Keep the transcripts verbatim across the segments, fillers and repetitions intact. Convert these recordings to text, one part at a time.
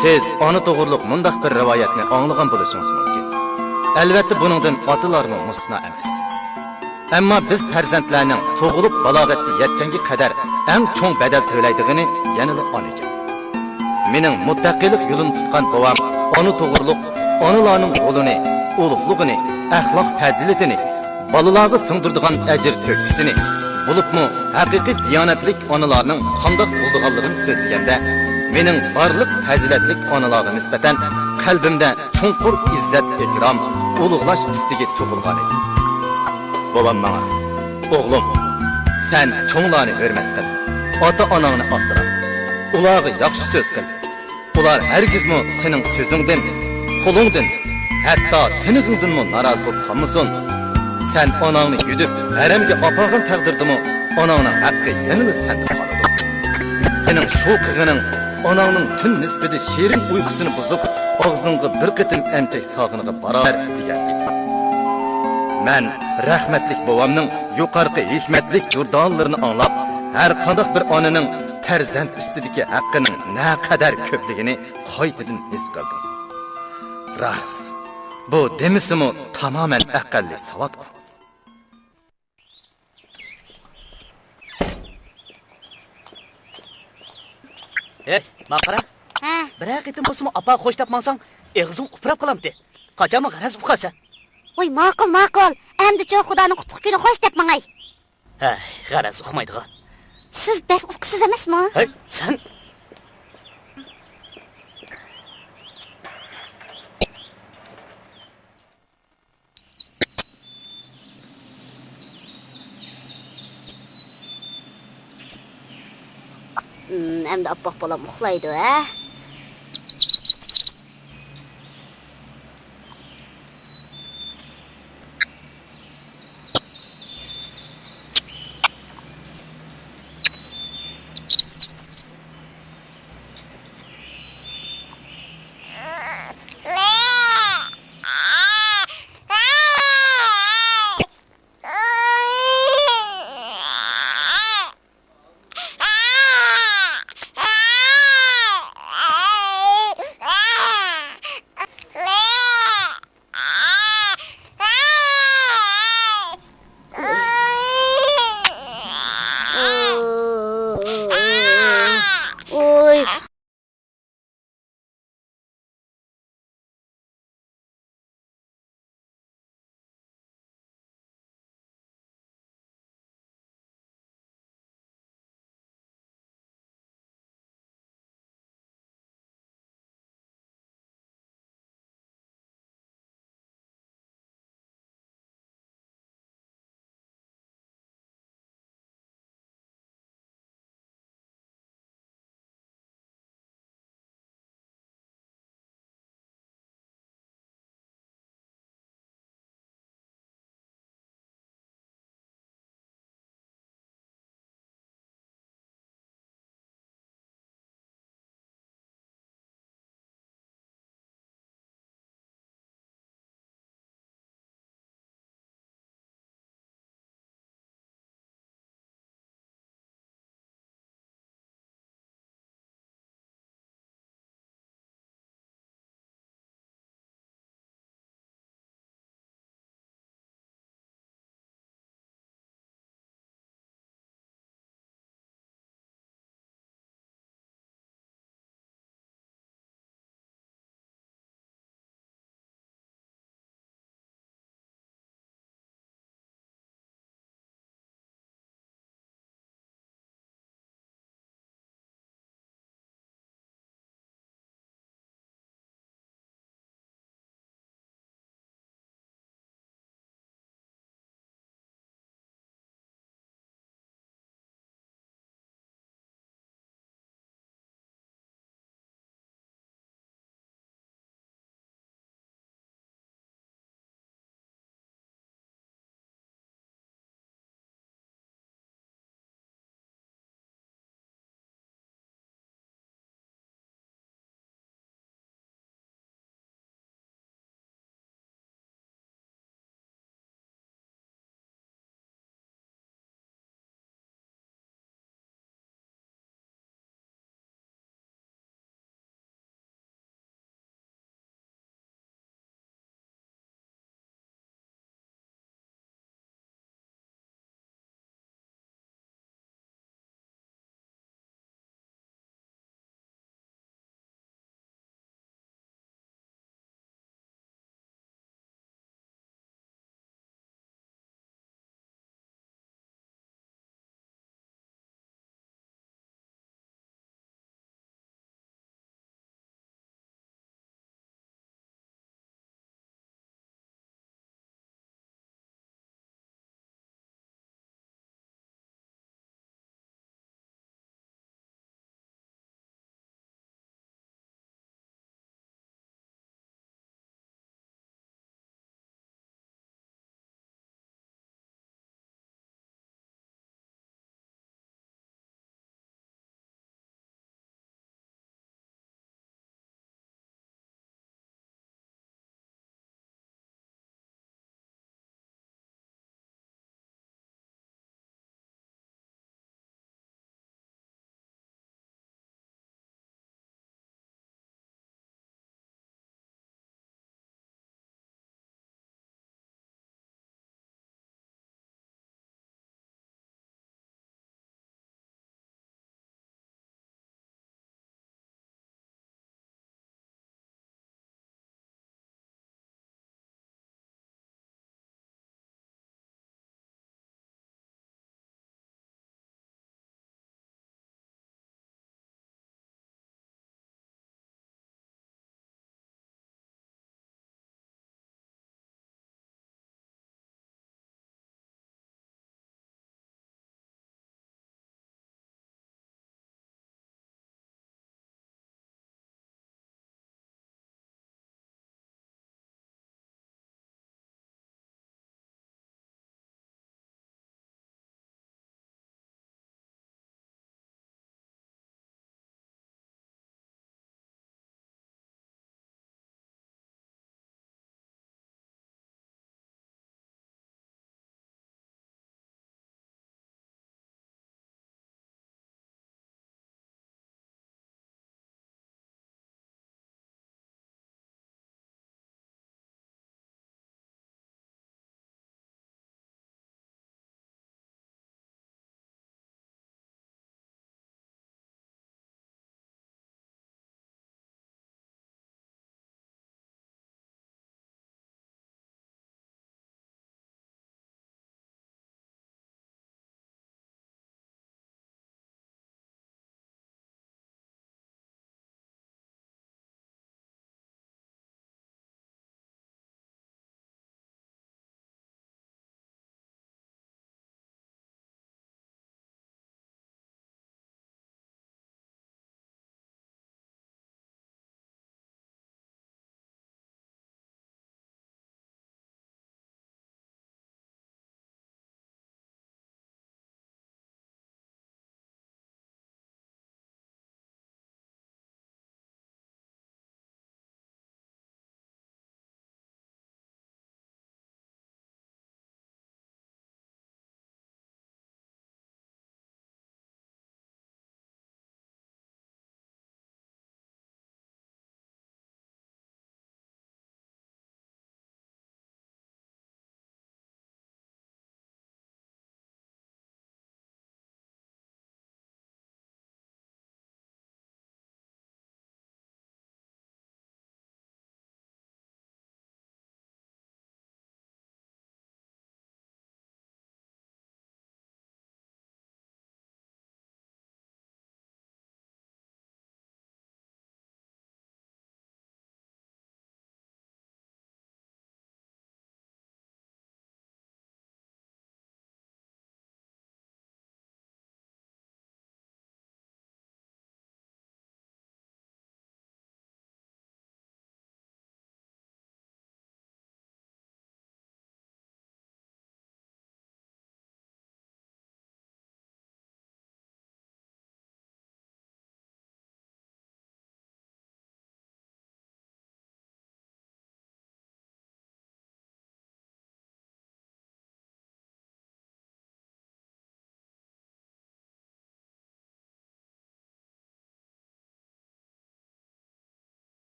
سىز ئانا توغرۇلۇق مۇنداق بىر رىۋايەتنى ئاڭلىغان بولۇشىڭىز مۇمكىن. ئەلۋەتتە، بۇنىڭدىن ئاتىلارمۇ مۇستەسنا ئەمەس. ئەمما بىز پەرزەنتلەرنىڭ تۇغۇلۇپ بالاغەتكە يەتكەنگە قەدەر ئەڭ چوڭ بەدەل تۆلەيدىغىنى يەنىلا ئانىكەن. مېنىڭ مۇتتەقىيلىق يولىنى تۇتقان بوۋام ئانا توغرۇلۇق، ئانىلارنىڭ رولىنى، ئۇلۇغلۇقىنى، ئەخلاق پەزىلىتىنى، بالىلارغا سىڭدۈرىدىغان ئەجىر تۆھپىسىنى، بولۇپمۇ ھەقىقىي دىيانەتلىك ئانىلارنىڭ قانداق بولىدىغانلىقىنى سۆزلىگەندە، مېنىڭ بارلىق پەزىلەتلىك ئانىلارغا نىسبەتەن قەلبىمدە چوڭقۇر ئىززەت-ئىكرام، ئۇلۇغلاش ئىستىكى تۇغۇلغانىدى. بوۋام ماڭا، «ئوغلۇم، سەن چوڭلارنى ھۆرمەت قىل، ئاتا-ئاناڭنى ئاسرا، ئۇلارغا ياخشى سۆز قىل. ئۇلار ھەرگىزمۇ سېنىڭ سۆزۈڭدىن، قولۇڭدىن، ھەتتا تىنىقىڭدىنمۇ نارازى بولۇپ قالمىسۇن. سەن ئاناڭنى يۈدۈپ ھەرەمگە ئاپارغان تەقدىردىمۇ، ئاناڭنىڭ ھەققى يەنىلا سەندە قالىدۇ. سېنىڭ شۇ قىلغىنىڭ ئاناڭنىڭ تۈن نىسپىدە شېرىن ئۇيقۇسىنى بۇزۇپ، ئاغزىڭغا بىر قېتىم ئەمچەك ساغىنىغا باراۋەر» دېگەنىدى. مەن رەھمەتلىك بوۋامنىڭ يۇقىرىقى ھېكمەتلىك دۇردانىلىرىنى ئاڭلاپ، ھەر قانداق بىر ئانىنىڭ پەرزەنت ئۈستىدىكى ھەققىنىڭ نەقەدەر كۆپلۈكىنى قايتىدىن ھېس قىلدىم. راست، بۇ دېمىسىمۇ تامامەن ئەقەللىي ساۋاتقۇ. ھەي، ماڭا قارا. ھە. بىرەر قېتىم بولسىمۇ ئاپا خوش دەپ ماڭساڭ، ئېغىزىڭ ئۇپراپ قالامتى. قاچانمۇ غەرەز ئۇقىسەن. ۋاي، ماقۇل، ماقۇل. ئەمدىچۇ خۇدانىڭ قۇتلۇق كۈنى خوش دەپ ماڭاي. ھەي، غەرەز ئۇقمايدىغان. سىز بەك ئۇقىسىز ئەمەسمۇ؟ ھەي، سەن. ئەمدى ئاپپاق بالام ئۇخلايدۇ، ھە؟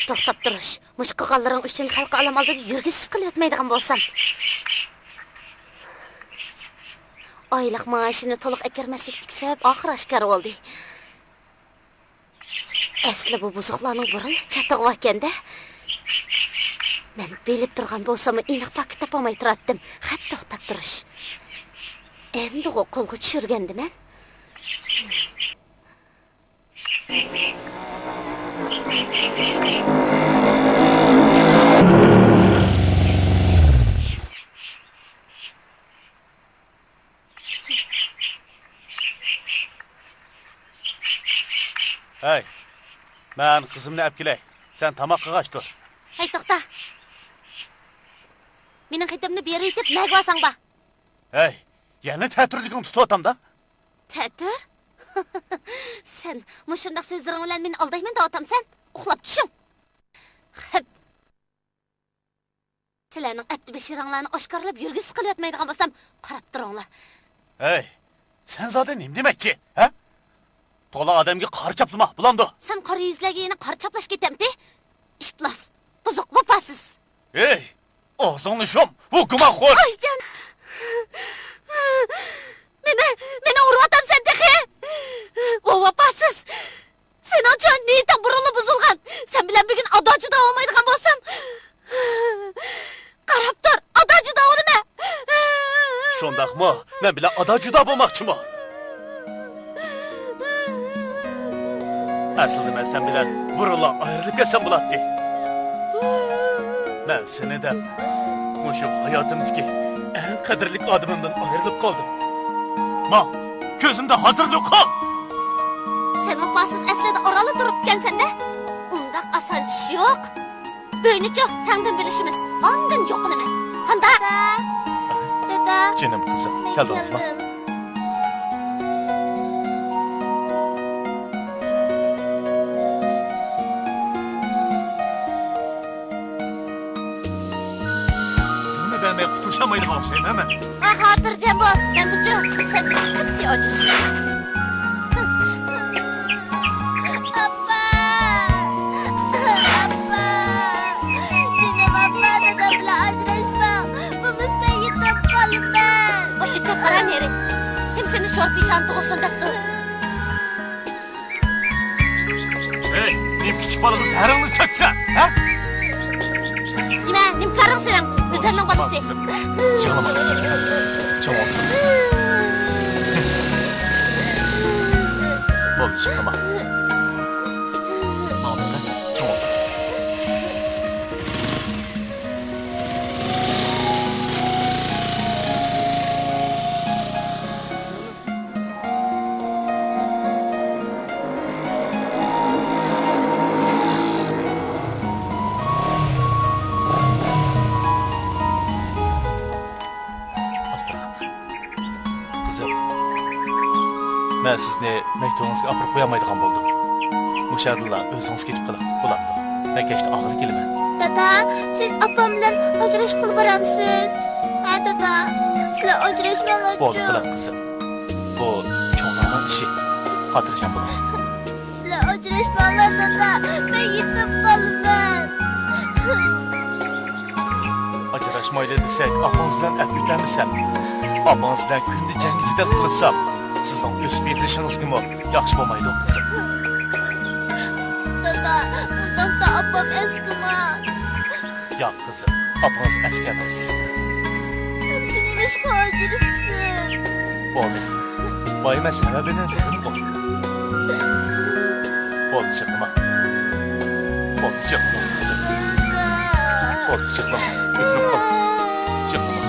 توختاپ تۇرۇش. مۇشۇ قىلغانلىرىڭ ئۈچۈن خەلقى ئالەم ئالدىدا يۈرگۈسىز قېلىۋەتمەيدىغان بولسام. ئايلىق مائاشىنى تولۇق ئەكىرمەسلىكتىكى سەۋەب ئاخىرى ئاشكارا بولدى. ئەسلى بۇ بۇزۇقلارنىڭ بۇرۇنلا چاتىقى باركەن-دە. مەن بىلىپ تۇرغان بولساممۇ ئېنىق پاكىت تاپالماي تۇراتتىم. خەپ توختاپ تۇرۇش. ئەمدىغۇ قولغا چۈشۈرگەندىمەن. ھەي، مەن قىزىمنى ئەپ كېلەي. سەن تاماق قىلغاچ تۇر. ھەي، توختا. مېنىڭ خېتىمنى بېرىۋېتىپ نەگە بارساڭ بار. ھەي، يەنە تەتۈرلۈكۈڭ تۇتۇۋاتامدا. تەتۈر؟ سەن مۇشۇنداق سۆزلىرىڭ بىلەن مېنى ئالدايمەن دەۋاتامسەن؟ ئۇخلاپ چۈشۈڭ. خەپ. سىلەرنىڭ ئەپتى بېشىرىڭلارنى ئاشكارىلاپ يۈرگۈسىز قىلىۋەتمەيدىغان بولسام، قاراپ تۇرۇڭلار. ھەي، سەن زادى نېمە دېمەكچى، ھە؟ تولا ئادەمگە قارا چاپلىما، بولامدۇ؟ سەن قارا يۈزلەرگە يەنە قارا چاپلاش كېتەمتى؟ ئىپلاس، بۇزۇق، ۋاپاسىز. ھەي، ئاغزىڭنى يۇم، بۇ گۇمانخور! ئايجان! مېنى، مېنى ئۇرۇۋاتامسەن تېخى؟ ۋاپاسىز! سېنىڭچۇ نىيىتىڭ بۇرۇنلا بۇزۇلغان. سەن بىلەن بۈگۈن ئادا-جۇدا بولمايدىغان بولسام، قاراپ تۇر، ئادا-جۇدا بولىمەن. شۇنداقمۇ؟ مەن بىلەن ئادا-جۇدا بولماقچىمۇ؟ ئەسلىدە مەن سەن بىلەن بۇرۇنلا ئايرىلىپ كەتسەم بولاتتى. مەن سېنى دەپ مۇشۇ ھاياتىمدىكى ئەڭ قەدىرلىك ئادىمىمدىن ئايرىلىپ قالدىم. ماڭ، كۆزۈمدە ھازىر يوقال! سەن ۋاپاسىز ئەسلىدە ئارانلا تۇرۇپتىكەنسەن-دە. ئۇنداق ئاسان ئىش يوق. ئۆينىچۇ تەڭدىن بۆلۈشىمىز، ئاندىن يوقىلىمەن. قانداق؟ دادا. دادا. جېنىم قىزىم، مەن كەلدىڭىزمۇ؟ كەلدىم. پۇلنى بەرمەي قۇتۇلۇشالمايدىغان ئوخشايمەن مەن. ھە، خاتىرجەم بول، مەن بۇچۇ سەندىن قەتئىي ئاجرىشىمەن. ئاپا! ئاپا! جېنىم ئاپا، دادام بىلەن ئاجراشماڭ، بولمىسا مەن يېتىپ قالىمەن. ۋاي، ئۆتۈپ بارا نېرى. كىم سېنى شور پېشانە تۇغۇلسۇن دەپتۇ؟ ھەي، نېمە كىچىك بالىغا زەھىرىڭنى چاچىسەن، ھە؟ نېمە، نېمە كارىڭ سېنىڭ؟ ئۆزۈمنىڭ بالىسى. يىغلىما. چىڭ ئولتۇر. بولدى، يىغلىما. ماڭا بېقىڭ، چىڭ ئولتۇر. ئاستىراق. قىزىم، مەن سىزنى مەكتىۋىڭىزگە ئاپىرىپ قويالمايدىغان بولدۇم. مۇشۇ يەردىلا ئۆزىڭىز كېتىپ قېلىڭ، بولامدۇ؟ مەن كەچتە ئاغىلى كېلىمەن. دادا، سىز ئاپام بىلەن ئاجراشقىلى بارامسىز؟ ھە، دادا، سىلەر ئاجراشماڭلارچۇ. بولدى قىلىڭ، قىزىم. بۇ چوڭلارنىڭ ئىشى. خاتىرجەم بولۇڭ. سىلەر ئاجراشماڭلار، دادا، مەن يېتىپ قالىمەن. ئاجراشمايلى دېسەك، ئاپىڭىز بىلەن ئەپ ئۆتەلمىسەم، ئاپىڭىز بىلەن كۈندە جەڭگى-جېدەل قىلىشسام، سىزنىڭ ئۆسۈپ يېتىلىشىڭىزگىمۇ ياخشى بولمايدۇ، قىزىم. دادا، ئۇنداقتا ئاپام ئەسكىما؟ ياق، قىزىم، ئاپىڭىز ئەسكى ئەمەس. ئەمسە نېمىشقا ئاجرىشىسىز؟ بولدى. بايا مەن سەۋەبىنى دېدىمغۇ. بولدى، يىغلىما. بولدى، يىغلىما، قىزىم. بولدى، يىغلىما. ئۆتۈنۈپ قالدىم. يىغلىما. يىغلىما.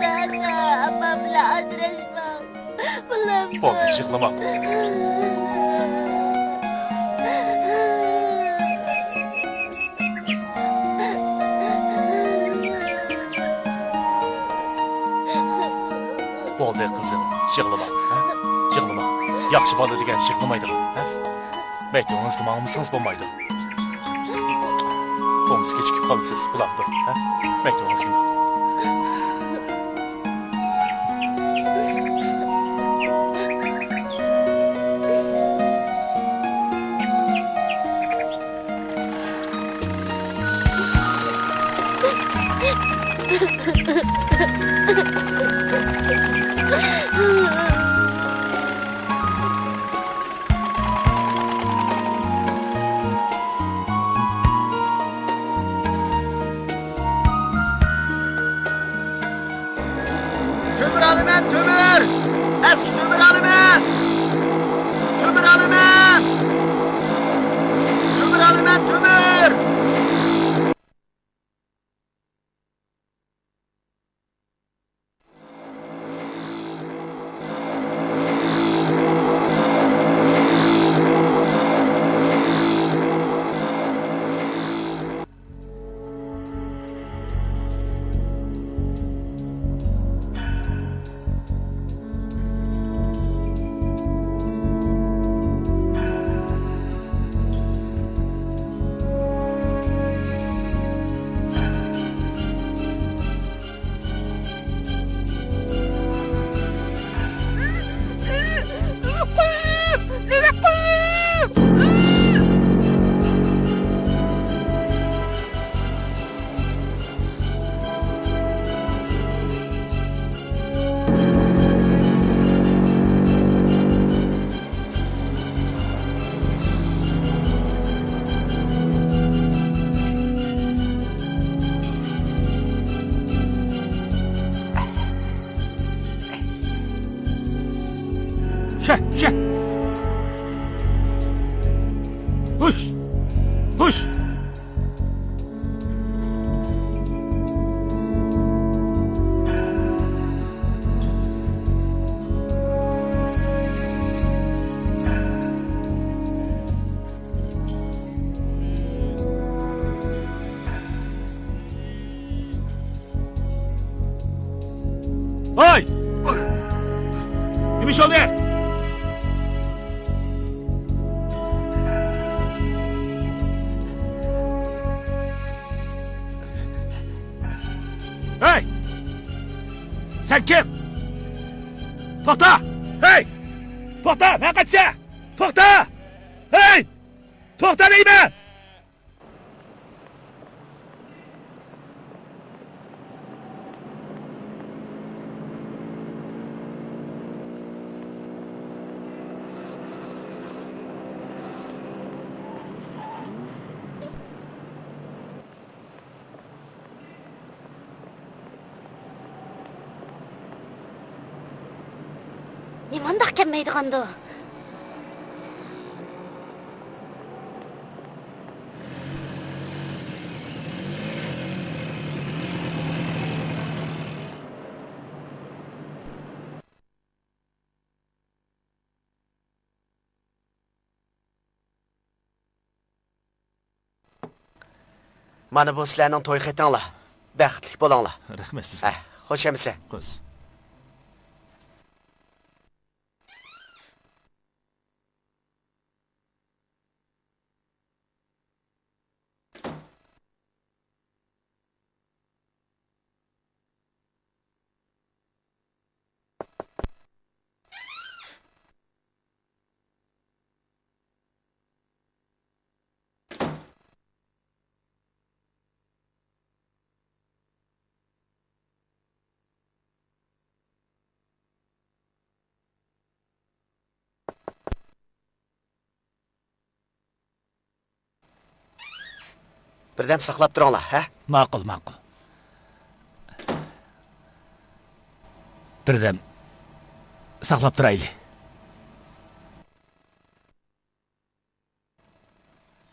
دادا، ئاپام بىلەن ئاجراشماڭ. بولدى، يىغلىما. بولدى، قىزىم، يىغلىما، ھە؟ يىغلىما. ياخشى بالا دېگەن يىغلىمايدىغان، ھە؟ مەكتىۋىڭىزگە ماڭمىسىڭىز بولمايدۇ. بولمىسا كېچىكىپ قالىسىز، بولامدۇ، ھە؟ مەكتىۋىڭىزگە ماڭ. تۆمۈر ئالىمەن، تۆمۈر! ئەسكى تۆمۈر ئالىمەن! تۆمۈر ئالىمەن! تۆمۈر ئالىمەن، تۆمۈر! چۈشە، چۈشە. ھۇش! ھۇش! ھاي! نېمە ئىش بولدى؟ ھەي! سەن كىم؟ توختا! ھەي! توختا! ماڭا قاچسا! توختا! ھەي! توختا دەيمەن! نېمانداق كەلمەيدىغاندۇ؟ مانا بۇ سىلەرنىڭ توي خېتىڭلار. بەختلىك بولۇڭلار. رەھمەت سىزگە. ھە، خوش ئەمىسە. خوش. بىردەم ساقلاپ تۇرۇڭلار، ھە؟ ماقۇل، ماقۇل. بىردەم ساقلاپ تۇرايلى.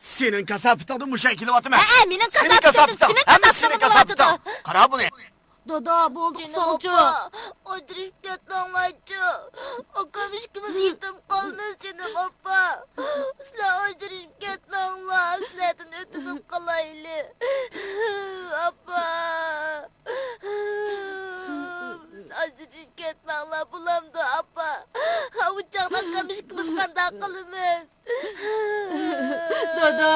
سېنىڭ كاساپىتىڭدىن مۇشۇ كېلىۋاتىمەن. ھەئە، مېنىڭ سېنىڭ كاساپىتىڭ، كاساپىتىڭ، ھەممىسى سېنىڭ كاساپىتىڭ. قارا بۇنى. دادا، بولدى، جېنىم قىساڭچۇ. ئاپا، ئاجرىشىپ كەتمەڭلارچۇ. ئاكام ئىككىمىز يېتىم قالىمىز، جېنىم ئاپا. سىلەر ئاجرىشىپ كەتمەڭلار، سىلەردىن ئۆتۈنۈپ قالايلى. ئاپا. ئاجرىشىپ كەتمەڭلار، بولامدۇ، ئاپا؟ ئۇ چاغدا ئاكام ئىككىمىز قانداق قىلىمىز؟ دادا،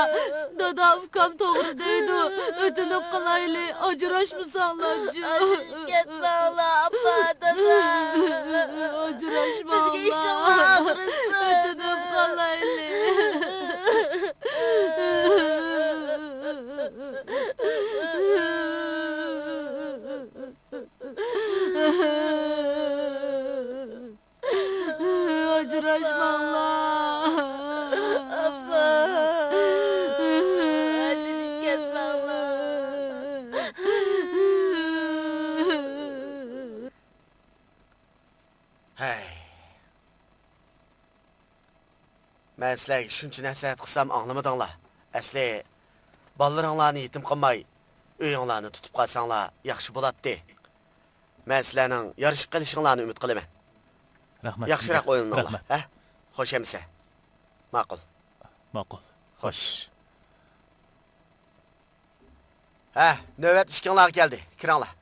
دادا، ئۇكام توغرا دەيدۇ. ئۆتۈنۈپ قالايلى، ئاجراشمىساڭلارچۇ. ئاجرىشىپ كەتمەڭلار، ئاپا، دادا. ئاجراشماڭلار. بىزگە ئىشىڭلار ئاغرىسۇن. ئۆتۈنۈپ قالايلى. مەن سىلەرگە شۇنچە نەسىھەت قىلسام ئاڭلىمىدىڭلار. ئەسلى، بالىلىرىڭلارنى يېتىم قىلماي، ئۆيۈڭلارنى تۇتۇپ قالساڭلار ياخشى بولاتتى. مەن سىلەرنىڭ يارىشىپ قېلىشىڭلارنى ئۈمىد قىلىمەن. رەھمەت سىزگە. ياخشىراق ئويلىنىڭلار، ھە؟ خوش ئەمىسە. ماقۇل. ماقۇل. خوش. ھە، نۆۋەت ئىككىڭلارغا كەلدى. كىرىڭلار.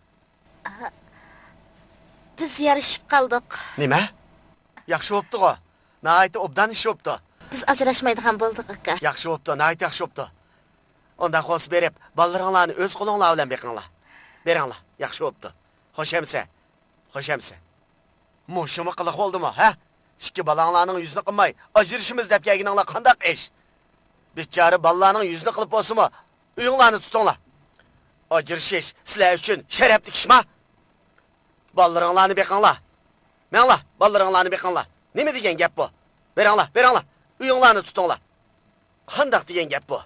بىز يارىشىپ قالدۇق. نېمە؟ ياخشى بوپتۇغۇ. ناھايىتى ئوبدان ئىش بوپتۇ. بىز ئاجراشمايدىغان بولدۇق، ئاكا. ياخشى بوپتۇ، ناھايىتى ياخشى بوپتۇ. ئۇنداق بولسا بېرىپ، بالىلىرىڭلارنى ئۆز قولۇڭلار بىلەن بېقىڭلار. بېرىڭلار، ياخشى بوپتۇ. خوش ئەمىسە. خوش ئەمىسە. مۇشۇمۇ قىلىق بولدىمۇ، ھە؟ ئىككى بالاڭلارنىڭ يۈزىنى قىلماي، ئاجرىشىمىز دەپ كەلگىنىڭلار قانداق ئىش؟ بىچارە بالىلارنىڭ يۈزىنى قىلىپ بولسىمۇ، ئۆيۈڭلارنى تۇتۇڭلار. ئاجرىشىش سىلەر ئۈچۈن شەرەپلىك ئىشما؟ بالىلىرىڭلارنى بېقىڭلار. مېڭىڭلار، بالىلىرىڭلارنى بېقىڭلار. نېمە دېگەن گەپ بۇ؟ بېرىڭلار، بېرىڭلار. ئۆيۈڭلارنى تۇتۇڭلار. قانداق دېگەن گەپ بۇ؟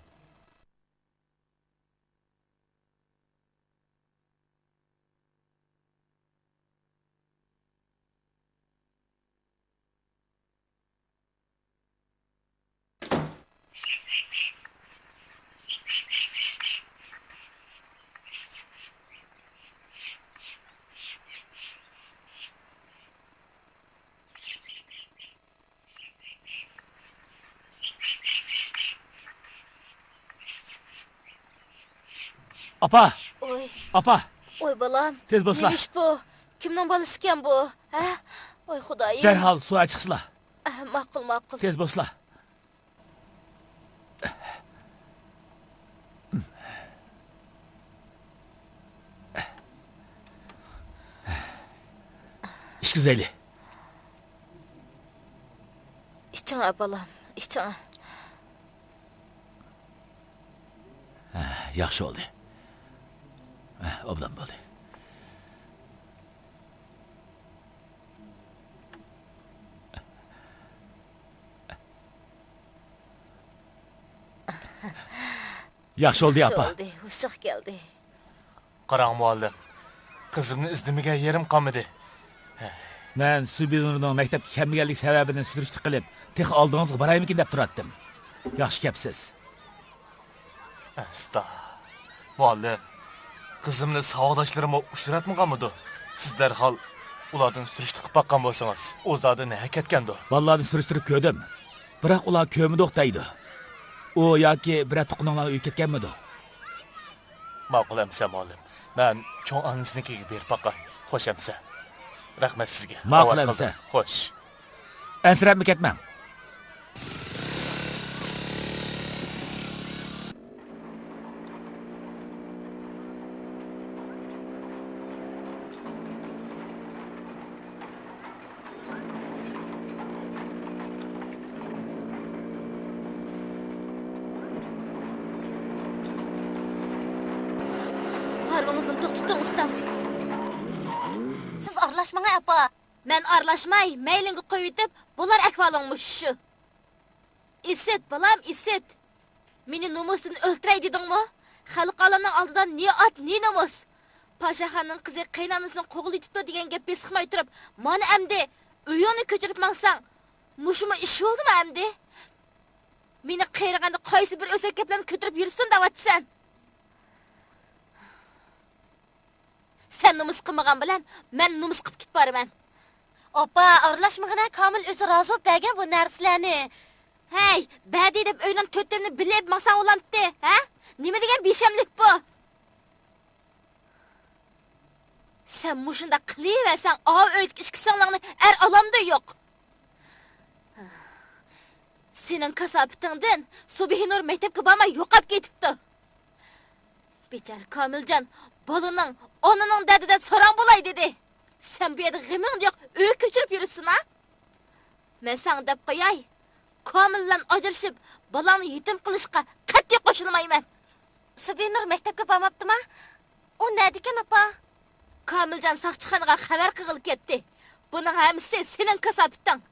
ئاپا! ۋوي. ئاپا! ۋوي بالام. تېز بوسلا. نېمە ئىش بۇ؟ كىمنىڭ بالىسىكەن بۇ؟ ھە؟ ۋوي خۇدايىم. دەرھال سۇ ئەچىقسىلا. ئە، ماقۇل، ماقۇل. تېز بوسلا. ئىچكۈزەيلى. ئىچىڭە بالام، ئىچىڭە. ھە، ياخشى بولدى. ھە، ئوبدان بولدى. ياخشى بولدى، ياخشى ئاپا. بولدى، ھوشۇغا كەلدى. قاراڭ مۇئەللىم، قىزىمنى ئىزدىمىگەن يېرىم قالمىدى. مەن سۈبىنۇرنىڭ مەكتەپكە كەلمىگەنلىكى سەۋەبىدىن سۈرۈشتە قېلىپ، تېخى ئالدىڭىزغا بارايمىكىن دەپ تۇراتتىم. ياخشى كەپسىز. ئەستا. مۇئەللىم، قىزىمنى ساۋاقداشلىرىمۇ ئۇچراتمىغانمىدۇ؟ سىز دەرھال ئۇلاردىن سۈرۈشتە قىلىپ باققان بولسىڭىز، ئۇ زادى نەگە كەتكەندۇ؟ بالىلارنى سۈرۈشتۈرۈپ كۆردۈم. بىراق ئۇلار كۆرمىدۇق دەيدۇ. ئۇ ياكى بىرەر تۇغقىنىڭلارنىڭ ئۆيىگە كەتكەنمىدۇ؟ ماقۇل ئەمىسە مۇئەللىم. مەن چوڭ ئانىسىنىڭكىگە بېرىپ باقاي. خوش ئەمىسە. رەھمەت سىزگە. ماقۇل ئەمىسە. خوش. ئەنسىرەپمۇ كەتمەڭ. ھارۋىڭىزنى توختىتىڭ، ئۇستام. سىز ئارىلاشماڭ، ئاپا. مەن ئارىلاشماي، مەيلىڭگە قويۇۋېتىپ، بولار ئەھۋالىڭ مۇشۇ. ئىسىت، بالام، ئىسىت. مېنى نومۇستىن ئۆلتۈرەي دېدىڭمۇ؟ خەلقئارانىڭ ئالدىدا نى ئات، نى نومۇس. پاشاخاننىڭ قىزى قېيىنئانىسىنى قوغلىۋېتىپتۇ دېگەن گەپ بېسىقماي تۇرۇپ، مانا ئەمدى ئۆيۈڭنى كۆچۈرۈپ ماڭساڭ، مۇشۇمۇ ئىش بولدىمۇ ئەمدى؟ مېنى قېرىغاندا قايسى بىر ئۆسەك گەپلەرنى كۆتۈرۈپ يۈرسۇن دەۋاتىسەن؟ سەن نومۇس قىلمىغان بىلەن مەن نومۇس قىلىپ كېتىپ بارىمەن. ئاپا، ئارىلاشمىغىنە، كامىل ئۆزى رازى بولۇپ بەرگەن بۇ نەرسىلەرنى. ھەي، بەردى دەپ ئۆينىڭ تۆت تېمىنى بىللە ئېلىپ ماڭساڭ بولامتى، ھە؟ نېمە دېگەن بىشەملىك بۇ؟ سەن مۇشۇنداق قىلىۋەرسەڭ، ئاۋۇ ئۆيدىكى ئىككى سىڭلىڭنى ئەر ئالامدۇ يوق؟ سېنىڭ كاساپىتىڭدىن سۇبھىنۇر مەكتەپكە بارماي يوقاپ كېتىپتۇ. بىچارە كامىلجان بالىنىڭ، ئانىنىڭ دەردىدە ساراڭ بولاي دېدى. سەن بۇ يەردە غېمىڭ يوق، ئۆيگە كۆچۈرۈپ يۈرۈپسەن ھە؟ مەن ساڭا دەپ قوياي، كامىل بىلەن ئاجرىشىپ، بالاڭنى يېتىم قىلىشقا قەتئىي قوشۇلمايمەن. سۇبھىنۇر مەكتەپكە بارماپتىما؟ ئۇ نەدىكەن، ئاپا؟ كامىلجان ساقچىخانىغا خەۋەر قىلغىلى كەتتى. بۇنىڭ ھەممىسى سېنىڭ كاساپىتىڭ.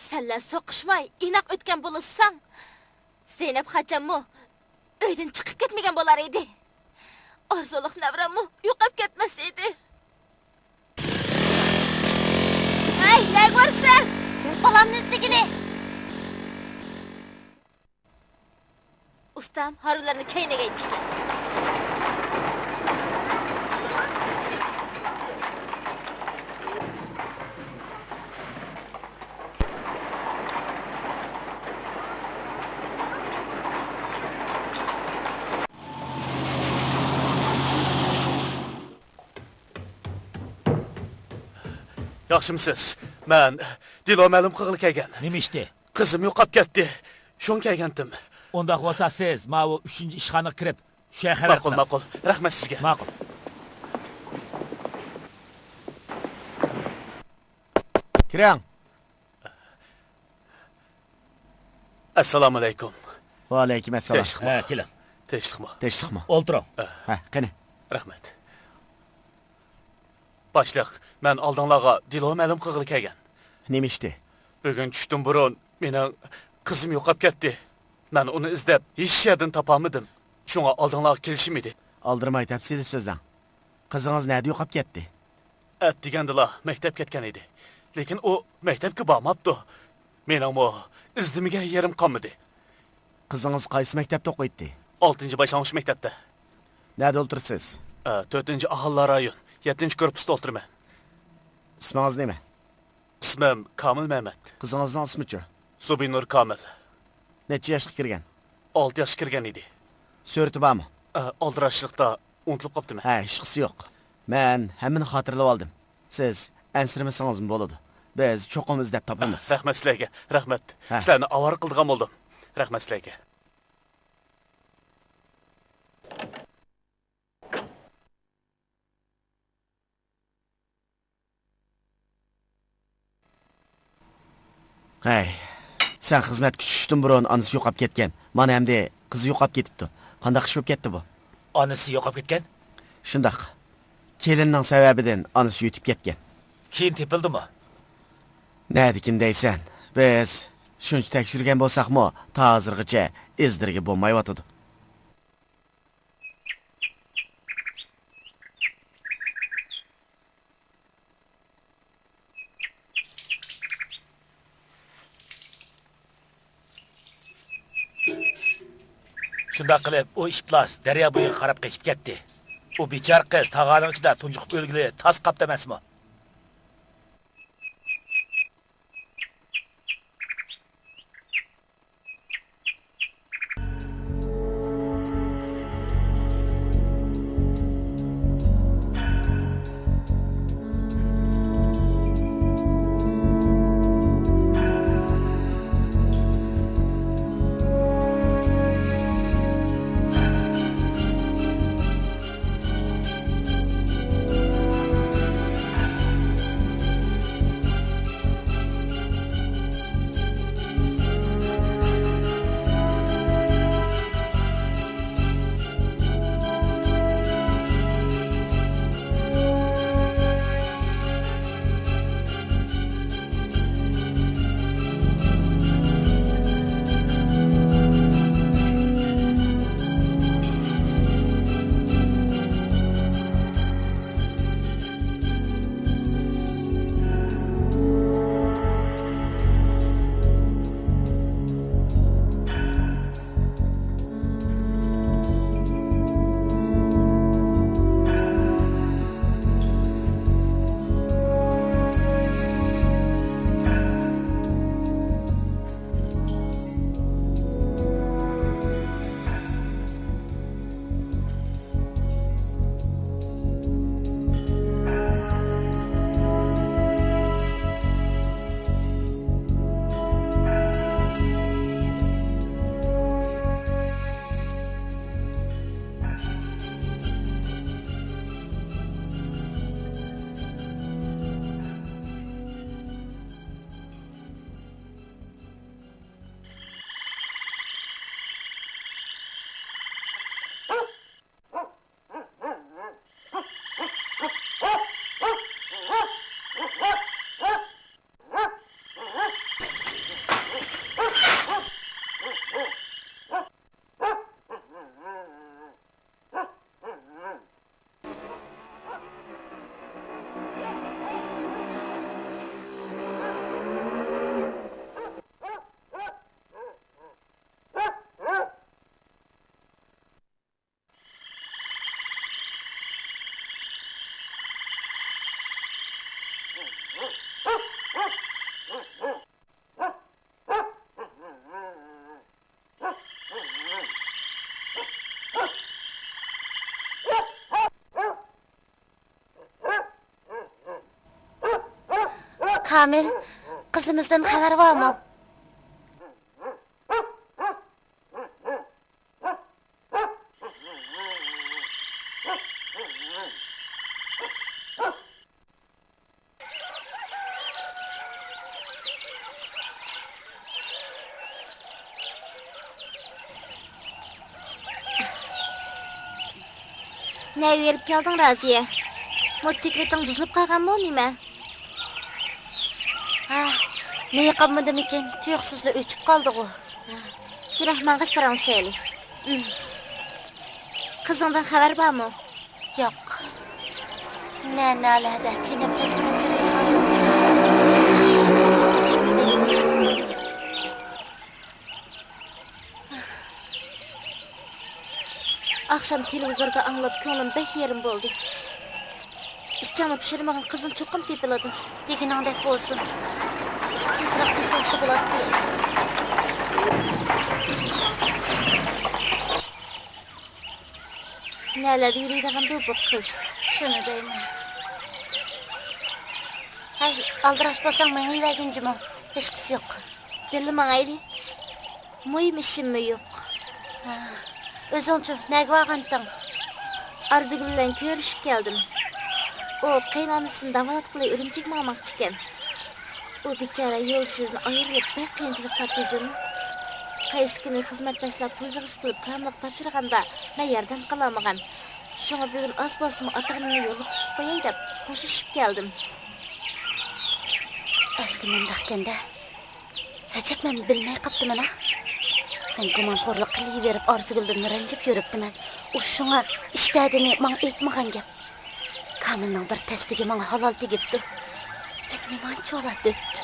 سەنلەر سوقۇشماي، ئىناق ئۆتكەن بولساڭ، زەينەپ خاچاممۇ ئۆيدىن چىقىپ كەتمىگەن بولار ئىدى. ئارزۇلۇق نەۋرەممۇ يوقاپ كەتمەس ئىدى. ھەي، نەگە بارىسەن؟ بالامنى ئىزدىگىلى! ئۇستام، ھارۋىلارنى كەينىگە ھەيدىسىلەر. ياخشىمۇسىز؟ مەن دېلو مەلۇم قىلغىلى كەلگەن. نېمە ئىشتى؟ قىزىم يوقاپ كەتتى. شۇڭا كەلگەنتىم. ئۇنداق بولسا سىز ماۋۇ ئۈچىنچى ئىشخانىغا كىرىپ، شۇ يەرگە خەۋەر قىلىڭ. ماقۇل، ماقۇل. رەھمەت سىزگە. ماقۇل. كىرىڭ. ئەسسالامۇئەلەيكۇم. ۋەئەلەيكۇم ئەسسالام. تىنچلىقمۇ؟ ھە، كېلىڭ. تىنچلىقمۇ؟ تىنچلىقمۇ؟ ئولتۇرۇڭ. ھە، قېنى. رەھمەت. باشلىق، مەن ئالدىڭلارغا دېلو مەلۇم قىلغىلى كەلگەن. نېمە ئىشتى؟ بۈگۈن چۈشتىن بۇرۇن مېنىڭ قىزىم يوقاپ كەتتى. مەن ئۇنى ئىزدەپ ھېچ يەردىن تاپالمىدىم. شۇڭا ئالدىڭلارغا كېلىشىم ئىدى. ئالدىرىماي تەپسىلىي سۆزلەڭ. قىزىڭىز نەدە يوقاپ كەتتى؟ ئەتىگەندىلا مەكتەپكە كەتكەن ئىدى. لېكىن ئۇ مەكتەپكە بارماپتۇ. مېنىڭمۇ ئىزدىمىگەن يېرىم قالمىدى. قىزىڭىز قايسى مەكتەپتە ئوقۇيتتى؟ ئالتىنچى باشلانغۇچ مەكتەپتە. نەدە ئولتۇرىسىز؟ ئە، تۆتىنچى ئاھالىلەر رايون، يەتتىنچى كورپۇستا ئولتۇرىمەن. ئىسمىڭىز نېمە؟ ئىسمىم كامىل مەمەت. قىزىڭىزنىڭ ئىسمىچۇ؟ زۇبىنۇر كامىل. نەچچە ياشقا كىرگەن؟ ئالتە ياشقا كىرگەن ئىدى. سۈرىتى بارمۇ؟ ئە، ئالدىراشلىقتا ئۇنتۇلۇپ قاپتىمەن. ھە، ھېچقىسى يوق. مەن ھەممىنى خاتىرىلىۋالدىم. سىز ئەنسىرىمىسىڭىزمۇ بولىدۇ. بىز چوقۇم ئىزدەپ تاپىمىز. رەھمەت سىلەرگە، رەھمەت. ھە. سىلەرنى ئاۋارە قىلىدىغان بولدۇم. رەھمەت سىلەرگە. ھەي، سەن خىزمەتكە چۈشۈشتىن بۇرۇن ئانىسى يوقاپ كەتكەن. مانا ئەمدى قىزى يوقاپ كېتىپتۇ. قانداق ئىش بولۇپ كەتتى بۇ؟ ئانىسى يوقاپ كەتكەن؟ شۇنداق. كېلىننىڭ سەۋەبىدىن ئانىسى يۆتۈپ كەتكەن. كېيىن تېپىلدىمۇ؟ نەدىكىن دەيسەن؟ بىز شۇنچە تەكشۈرگەن بولساقمۇ، تا ھازىرغىچە ئىز-دېرىكى بولمايۋاتىدۇ. شۇنداق قىلىپ، ئۇ ئىپلاس دەريا بويىغا قاراپ قېچىپ كەتتى. ئۇ بىچارە قىز تاغارنىڭ ئىچىدە تۇنجۇقۇپ ئۆلگىلى تاس قاپتۇ ئەمەسمۇ؟ كامىل، قىزىمىزدىن خەۋەر بارمۇ؟ نەگە بېرىپ كەلدىڭ، رازىيە؟ موتوسىكلىتىڭ بۇزۇلۇپ قالغانمۇ نېمە؟ ھە، مېيى قانمىدىمىكىن، تۇيۇقسىزلا ئۆچۈپ قالدىغۇ. ھە، جۈرە، ماڭغاچ پاراڭلىشايلى. ئىم. قىزىڭدىن خەۋەر بارمۇ؟ ياق. نە-نەلەردە تېنەپ-تەنتىنىپ يۈرىدىغاندۇ قىزىم. شۇنى دېگىنى. ئاخشام تېلېۋىزوردا ئاڭلاپ، كۆڭلۈم بەك يېرىم بولدى. ئىچىڭنى پۇشۇرمىغىن، قىزىڭ چوقۇم تېپىلىدۇ. دېگىنىڭدەك بولسۇن. تېزراق تېپىلسا بولاتتى. نەلەردە يۈرىدىغاندۇ بۇ قىز؟ شۇنى دەيمەن. ھەي، ئالدىراش بولساڭ مېڭىۋەرگىن جۇمۇ. ھېچقىسى يوق. بىللە ماڭايلى. مۇھىم ئىشىممۇ يوق. ھە، ئۆزۈڭچۇ، نەگە بارغانتىڭ؟ ئارزۇگۈل بىلەن كۆرۈشۈپ كەلدىم. ئۇ قېيىنئانىسىنى داۋالاتقىلى ئۈرۈمچىگە ماڭماقچىكەن. ئۇ بىچارە يولدىشىدىن ئايرىلىپ، بەك قىيىنچىلىق تارتتى جۇمۇ. قايسى كۈنى خىزمەتداشلار پۇل يىغىش قىلىپ، فارمىلىق تاپشۇرغاندا، مەن ياردەم قىلالمىغان. شۇڭا بۈگۈن ئاز بولسىمۇ ئاتىغىنىمنى يوللۇق تۇتۇپ قوياي دەپ، خوشلىشىپ كەلدىم. ئەسلى مۇنداقكەن-دە. ئەجەب، مەن بىلمەي قاپتىمەن-ھە. مەن گۇمانخورلۇق قىلىۋېرىپ، ئارزۇگۈلدىن رەنجىپ يۈرۈپتىمەن. ئۇ شۇڭا ئىشتەدىنى ماڭا ئېيتمىغان گەپ. كامىلنىڭ بىر تەستىكى ماڭا ھالال تېگىپتۇ. مەن نېمانچە ھالەت ئۆتتۈم.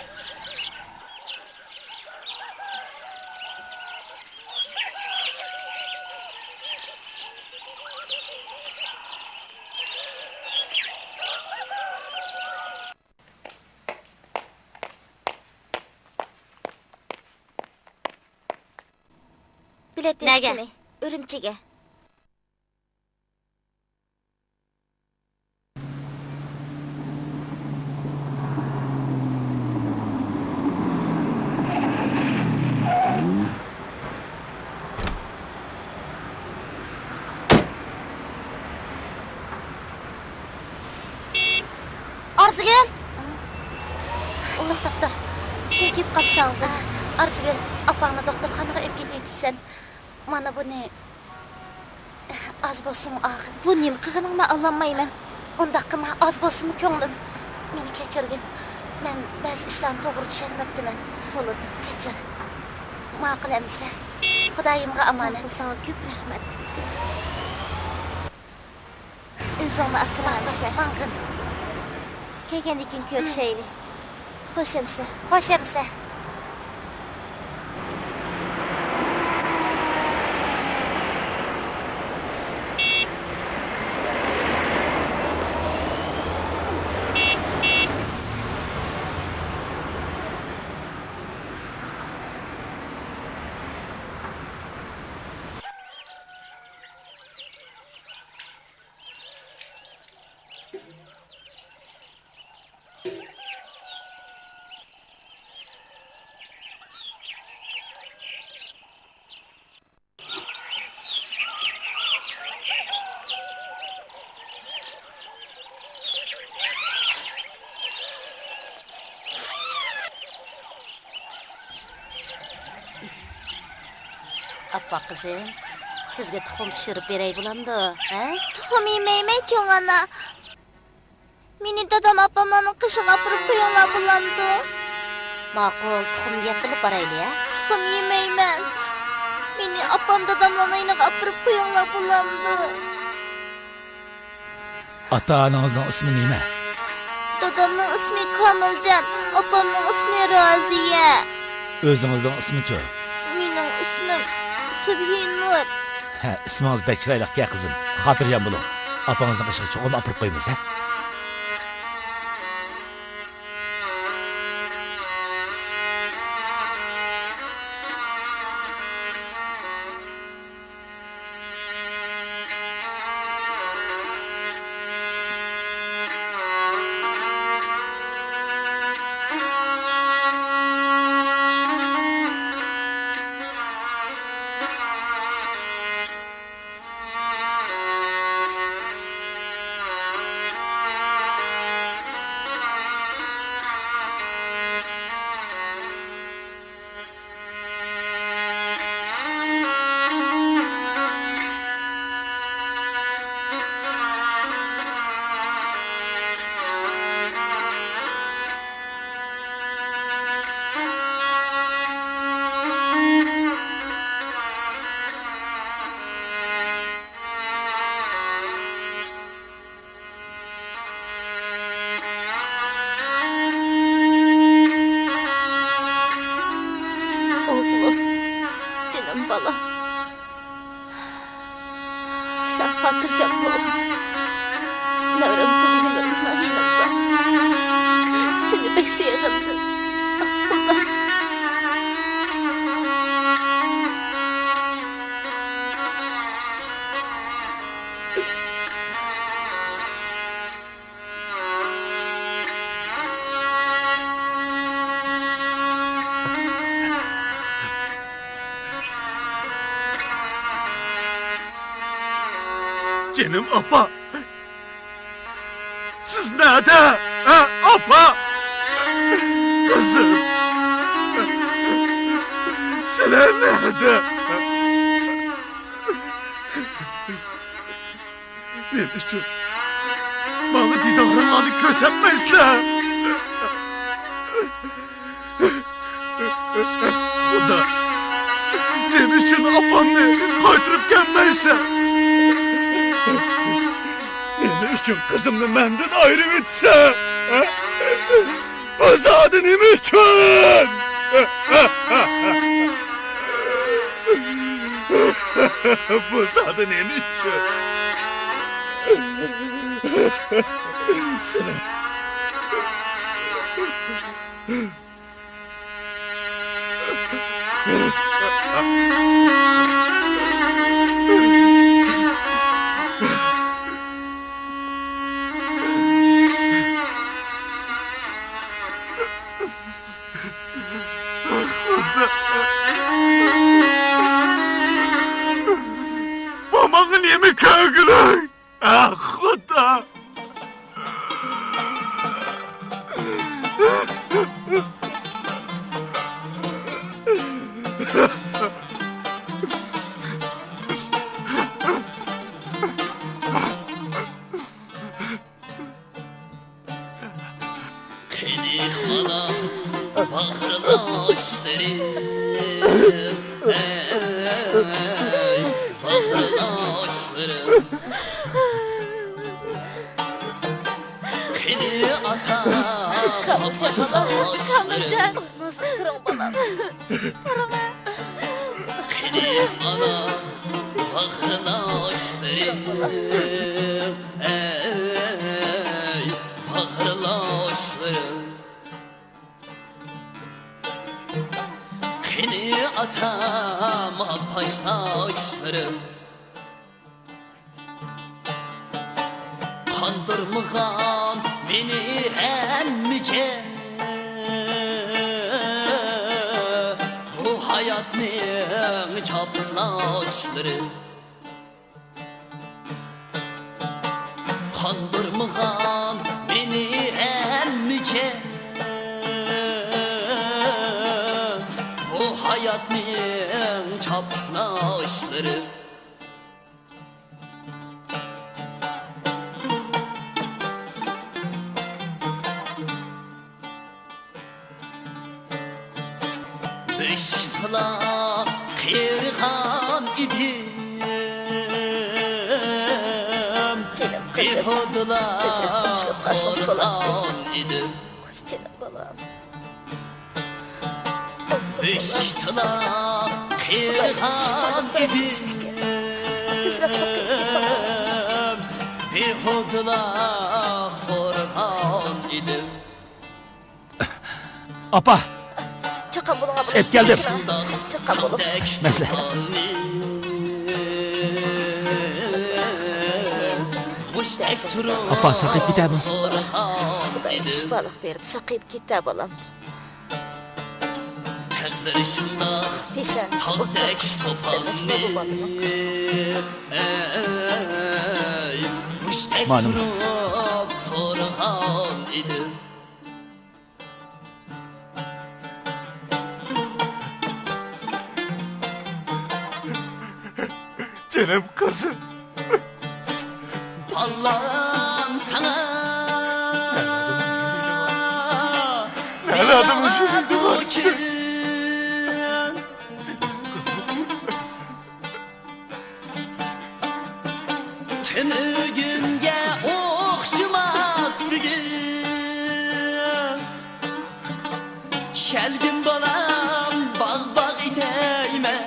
بېلەت نەگە؟ ئۈرۈمچىگە. ئارزۇگۈل! توختاپ تۇر. سەن كېلىپ قاپسەنغۇ. ئارزۇگۈل، ئاپاڭنى دوختۇرخانىغا ئېلىپ كېتىۋېتىپسەن. مانا بۇنى. ئاز بولسىمۇ ئاغىن. بۇ نېمە قىلغىنىڭ، مەن ئاڭلىمايمەن. ئۇنداق قىلما، ئاز بولسىمۇ كۆڭلۈم. مېنى كەچۈرگىن. مەن بەزى ئىشلارنى توغرا چۈشەنمەپتىمەن. بولىدۇ. كەچۈر. ماقۇل ئەمىسە. خۇدايىمغا ئامانەت. ماقۇل، ساڭا كۆپ رەھمەت. ئۆزۈڭنى ئاسرا، ماقۇل، ئەمىسە. ماڭغىن. كەلگەندىن كېيىن كۆرۈشەيلى. خوش ئەمىسە. خوش ئەمىسە. ئاپا قىزىم، سىزگە تۇخۇم پىشۇرۇپ بېرەي بولامدۇ، ھە؟ تۇخۇم يېمەيمەن، چوڭ ئانا. مېنى دادام ئاپاملارنىڭ قېشىغا ئاپىرىپ قويۇڭلار بولامدۇ؟ ماقۇل، تۇخۇمنى يەپ بولۇپ بارايلى، ھە؟ تۇخۇم يېمەيمەن. مېنى ئاپام داداملارنىڭ يېنىغا ئاپىرىپ قويۇڭلار بولامدۇ؟ ئاتا-ئانىڭىزنىڭ ئىسمى نېمە؟ دادامنىڭ ئىسمى كامىلجان، ئاپامنىڭ ئىسمى رازىيە. ئۆزىڭىزنىڭ ئىسمىچۇ؟ مېنىڭ ئىسمىم سۈبھىنۇر. ھە، ئىسمىڭىز بەك چىرايلىقكەن، قىزىم. خاتىرجەم بولۇڭ. ئاپىڭىزنىڭ ئىشىغا چوقۇم ئاپىرىپ قويىمىز، ھە؟ بالام. سەن خاتىرجەم بولغىن. نەۋرەم ساڭا يېنىمدا، يېنىمدا. سېنى بەك سېغىندىم. خۇدا. جېنىم ئاپا! سىز نەدە؟ ھە، ئاپا؟ قىزىم! سىلەر نەدە؟ نېمە ئۈچۈن ماڭا دىدارىڭلارنى كۆرسەتمەيسىلەر؟ خۇدا، نېمە ئۈچۈن ئاپامنى قايتۇرۇپ كەلمەيسەن؟ نېمە ئۈچۈن قىزىمنى مەندىن ئايرىۋېتىسەن؟ بۇ زادى نېمە ئۈچۈن؟ بۇ زادى نېمە ئۈچۈن؟ سېنى. بۇ ماڭا نېمە كۆرگۈلۈك؟ ئاھ، خۇدا! قېنى ئانا باغرىلاشلىرىم، ئەي باغرىلاشلىرىم. قېنى ئاتا قاپاشلاشلىرىم. تۇرۇڭ، بالام. قېنى ئانا باغرىلاشلىرىم، ئەي باغرىلاشلىرىم. قېنى ئاتا قاپاشلاشلىرىم. قاندۇرمىغان مېنى ھەممىگە بۇ ھاياتنىڭ چاپلاشلىرى. قاندۇرمىغان مېنى ھەممىگە بۇ ھاياتنىڭ چاپلاشلىرى. بېشىقلا قېرىغان ئىدىم. جېنىم قىزىم. بىھۇدىلا تېزرەك خورلىغان ئىدىم. ۋاي جېنىم بالام. بېشىقلا قېرىغان ئىدىم. تېزرەك ساقىيىپ كېتىڭ. بىھۇدىلا خورلىغان ئىدىم. ئاپا! چاققان بولۇڭ، ئاپا. ئېلىپ كەلدىم. چاققان بولۇڭ. مەسىلە. ئاپا، ساقىيىپ كېتەمۇ؟ خۇدايىم شىپالىق بېرىپ، ساقىيىپ كېتە، بالام. تەقدىر شۇنداق پېشانىسى ئوتتەك قىزىپ كېتىپتۇ، ئەمەسمۇ بۇ بالىنىڭ؟ مۇشتەك تۇرۇپ سورىغان ئىدىم. جېنىم قىزىم. بالام ساڭا نەلەردە مۇشۇ يىلدا بارسىز؟ جېنىم قىزىم. تۈنۈگۈنگە ئوخشىماس بۈگۈن. كەلگىن بالام، باغ-باغ ئېتەيمەن.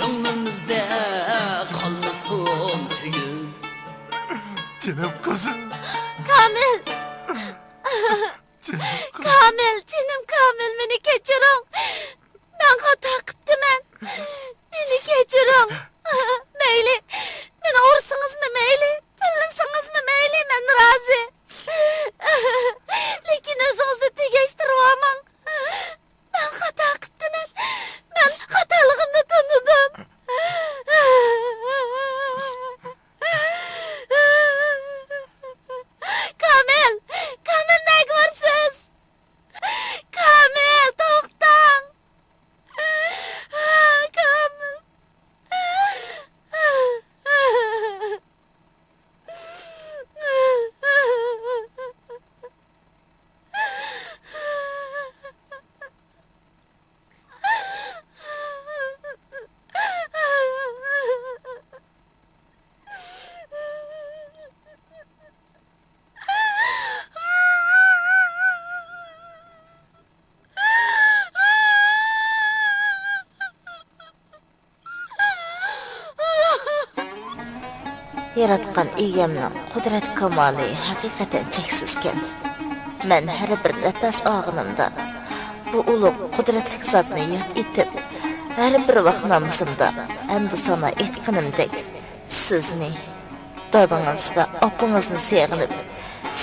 كۆڭلىمىزدە قالمىسۇن تۈگۈن. جېنىم قىزىم. كامىل! جېنىم قىزىم. كامىل، جېنىم كامىل، مېنى كەچۈرۈڭ. مەن خاتا قىپتىمەن. مېنى كەچۈرۈڭ. مەيلى، مېنى ئۇرسىڭىزمۇ مەيلى، تىللىسىڭىزمۇ مەيلى، مەن رازى. لېكىن ئۆزىڭىزنى تېگەشتۈرۈۋالماڭ. مەن خاتا قىپتىمەن. مەن خاتالىقىمنى تونۇدۇم. كامىل! كامىل، نەگە بارىسىز؟ كامىل، توختاڭ! كامىل! ياراتقان ئىگەمنىڭ قۇدرەت كامالى ھەقىقەتەن چەكسىزكەن. مەن ھەر بىر نەپەس ئالغىنىمدا، بۇ ئۇلۇغ قۇدرەتلىك زاتنى ياد ئېتىپ، ھەر بىر ۋاق نامىزىمدا ھەمدۇسانا ئېيتقىنىمدەك، سىزنى، دادىڭىز ۋە ئاپىڭىزنى سېغىنىپ،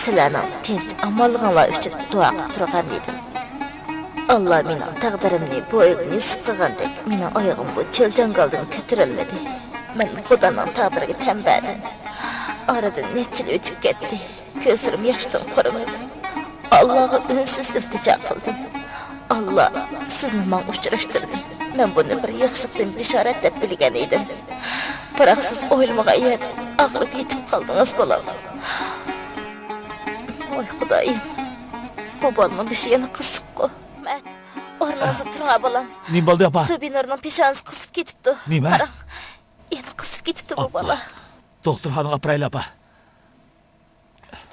سىلەرنىڭ تىنچ ئامانلىقىڭلار ئۈچۈن دۇئا قىلىپ تۇرغان ئىدىم. ئاللا مېنىڭ تەقدىرىمنى بويىغا نېسىپ قىلغاندەك، مېنىڭ ئايىغىم بۇ چۆل جاڭگالدىن كۆتۈرۈلمىدى. مەن خۇدانىڭ تەقدىرىگە تەن بەردىم. ئارىدىن نەچچە يىل ئۆتۈپ كەتتى. كۆزلىرىم ياشتىن قۇرۇمىدى. ئاللاغا ئۈنسىز ئىلتىجا قىلدىم. ئاللا سىزنى ماڭا ئۇچراشتۇردى. مەن بۇنى بىر ياخشىلىقتىن بېشارەت دەپ بىلگەن ئىدىم. بىراق سىز ئويلىمىغان يەردە ئاغرىپ يېتىپ قالدىڭىز، بالام. ۋاي خۇدايىم، بۇ بالىنىڭ بېشى يەنە قىزىققۇ. مەت، ئورنىڭىزدىن تۇرۇڭ، بالام. نېمە بولدى، ئاپا؟ زۇبىنۇرنىڭ پېشانىسى قىزىپ كېتىپتۇ. نېمە؟ قاراڭ، يەنە قىزىپ كېتىپتۇ بۇ بالا. دوختۇرخانىغا ئاپىرايلى، ئاپا.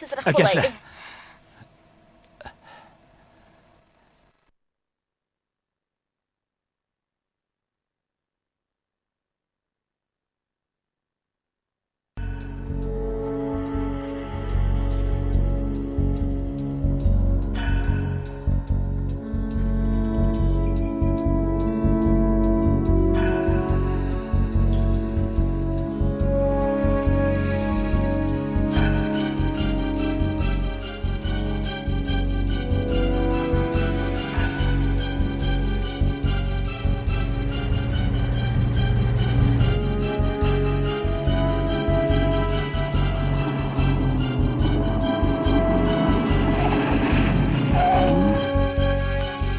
تېزرەك بولايلى.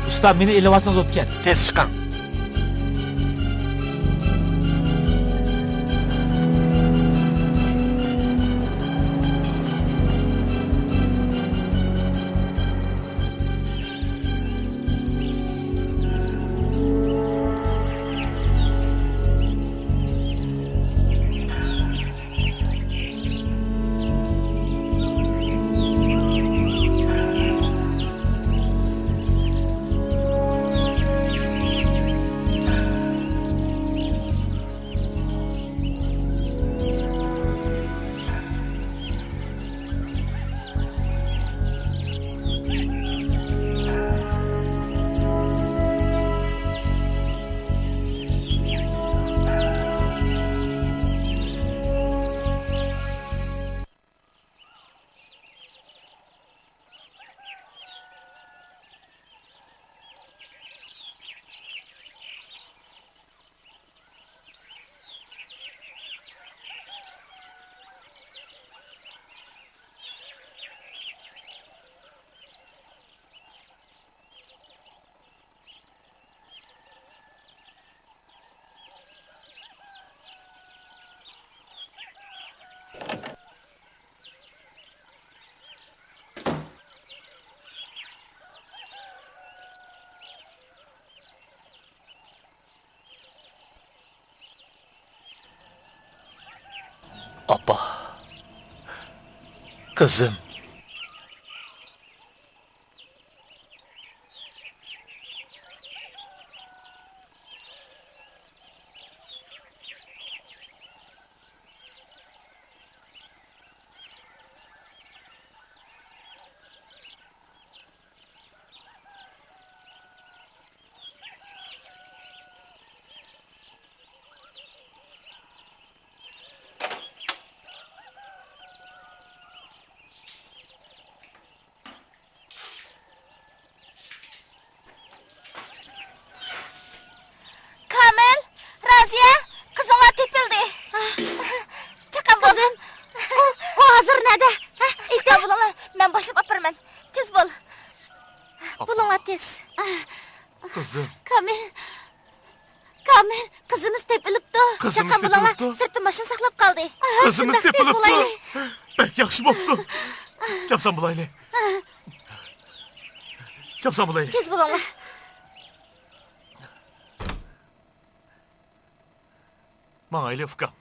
ئۇستا، مېنى ئېلىۋالسىڭىز بوپتىكەن. تېز چىقىڭ. ئاپا، قىزىم. ئامىر، قىزىمىز تېپىلىپتۇ. قىزىمىز تېپىلىپتۇ؟ سىرتتا ماشىنا ساقلاپ قالدى. قىزىمىز تېپىلىپتۇ. بەك ياخشى بوپتۇ. چاپسان بولايلى. چاپسان بولايلى. تېز بولۇڭلار. ماڭايلى، ئۇكام.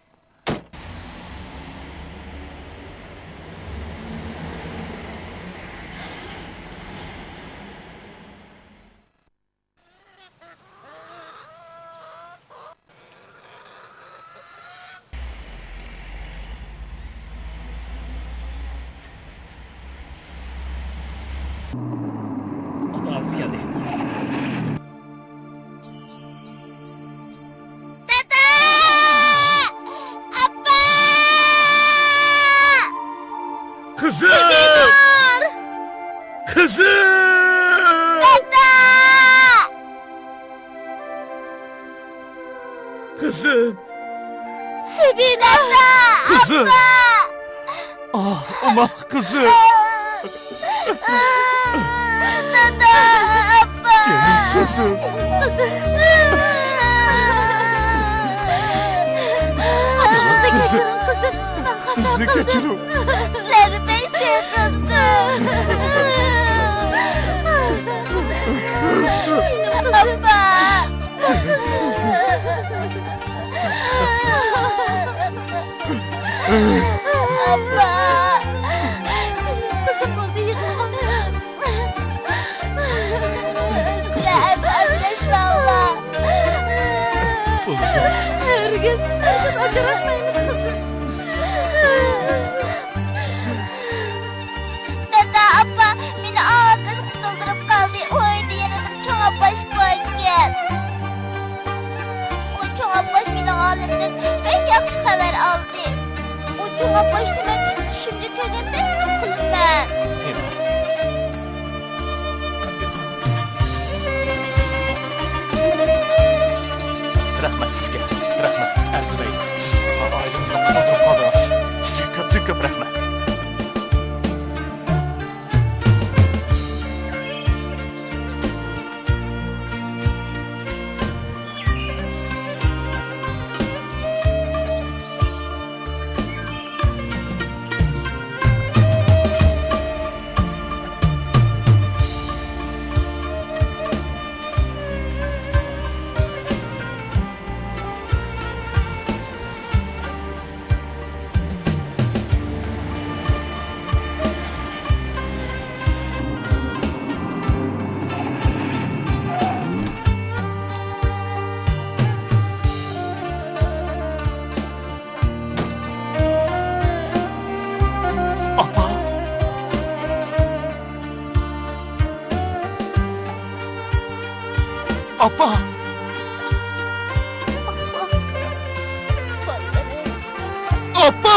ئاتا-ئانىسى كەلدى. دادا! ئاپا! قىزىم! سېمىنار! قىزىم! دادا! قىزىم! سېمىنار! قىزىم! ئاپا! ئاھ، ئامان قىزىم! دادا، ئاپا! جېنىم قىزىم! قىزىم! قىزىم! بىزنى كەچۈرۈڭ! سىلەرنى بەك سېغىندىم! جېنىم قىزىم! ئاپا! جېنىم قىزىم! ئاپا! جېنىم قىزىم، بولدى، يىغلىما. سىلەر ئەمدى ئاجراشماڭلار. ھەرگىز، ھەرگىز ئاجراشمايمىز، قىزىم. دادا، ئاپا، مېنى ئاكىسى قۇتۇلدۇرۇپ قالدى. ئۇ ئۆيدە يەنە بىر چوڭ ئاپاش باركەن. ئۇ چوڭ ئاپاش مېنىڭ ھالىمدىن بەك ياخشى خەۋەر ئالدى. ئۇ چوڭ ئاپاشنى مەن چۈشۈمدە كۆرگەندەك قىلىمەن. رەھمەت سىزگە، رەھمەت. ئەرزىمەيدۇ. سىز بىزنىڭ ئائىلىمىزنى قۇتۇلدۇرۇپ قالدىڭىز. سىزگە كۆپتىن كۆپ رەھمەت. ئاپا! ئاپا! ئاپا!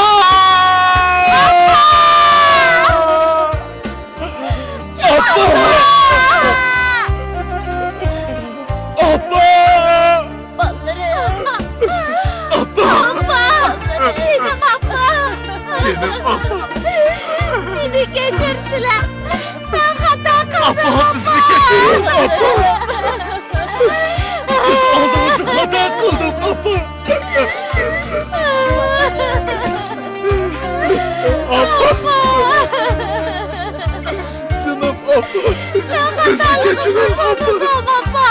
ئاپا! ئاپا! بالىلىرىم! ئاپا! ئاپا! جېنىم ئاپا! جېنىم ئاپا! مېنى كەچۈرسىلە! مەن خاتا قىلدىم، ئاپا! بىزنى كەچۈرۈڭ، ئاپا! بىز ئالدىڭىزدا خاتا قىلدۇق، ئاپا! ئاپا! جېنىم ئاپا! بىزنى كەچۈرۈڭ، ئاپا! ئاپا!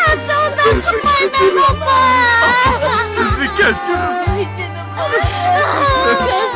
ئەمدى ئۇنداق قىلمايمەن، ئاپا! بىزنى كەچۈرۈڭ! ۋاي جېنىم! كۆز